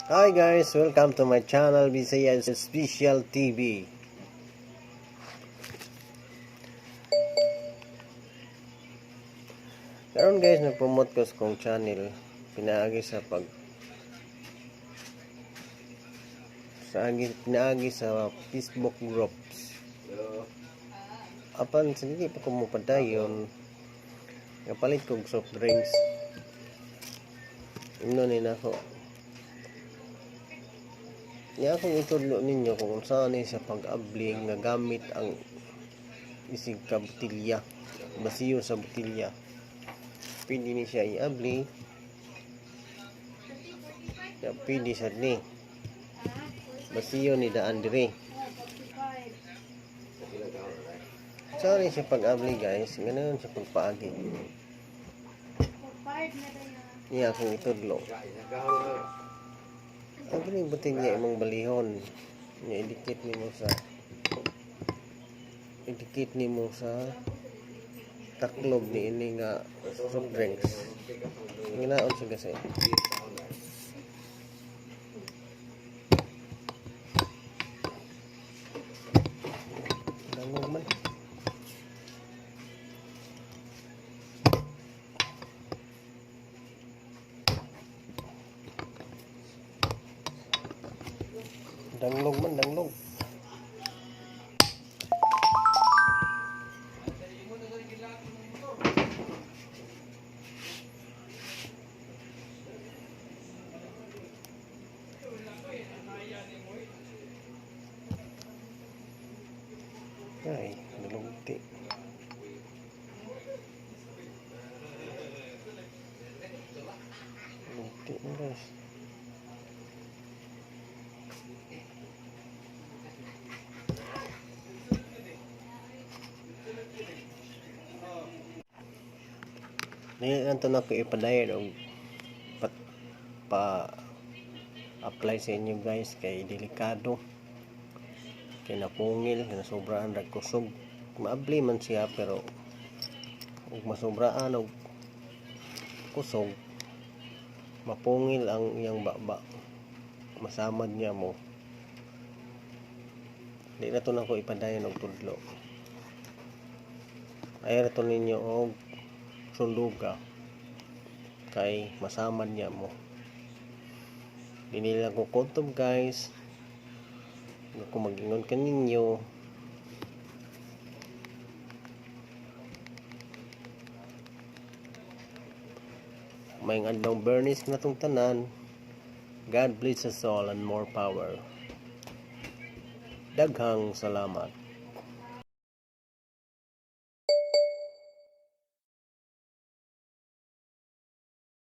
Hi guys, welcome to my channel, Bisaya Special TV. Karon guys, nagpromote ko sa kong channel pinaagi sa pag sa agi pinaagi sa Facebook groups. Apan sa dili pa ko mopadayon, napalit kog soft drinks. Imnon ni nako. Nya akong itudlo ninyo kung unsa ni sa pag-abli nga gamit ang isig ka botelya, basiyo sa botelya. Pwede ni siya iabli. Ya, pwede sad ni. Basiyo ni daan dire. Unsa ni siya pag-abli, guys? Ganayon siya pagpaagi. Niya akong itudlo. Ang kining botelya imong balihon. Nya idikit nimo sa taklob ni ini nga soft drinks. Nginaon siya kasi. Dangog man. Danglog man, danglog. Ay, nalugti. Lugti na, guys. Dili lang to nako ipadayon og pat, pa apply sa inyo, guys, kay delikado kay napungil kay nasobraan rag kusog. Maabli man siya, pero ug masobraan og kusog, mapungil ang iyang baba, masamad niya mo. Di na to nako ipadayon og tudlo. Ayaw na to ninyo og sunduga kay masamad niya mo. Dili lang ko kutob, guys, kung mag-ingon kaninyo. Maayong adlaw, Bernice, na tong tanan. God bless us all and more power. Daghang salamat.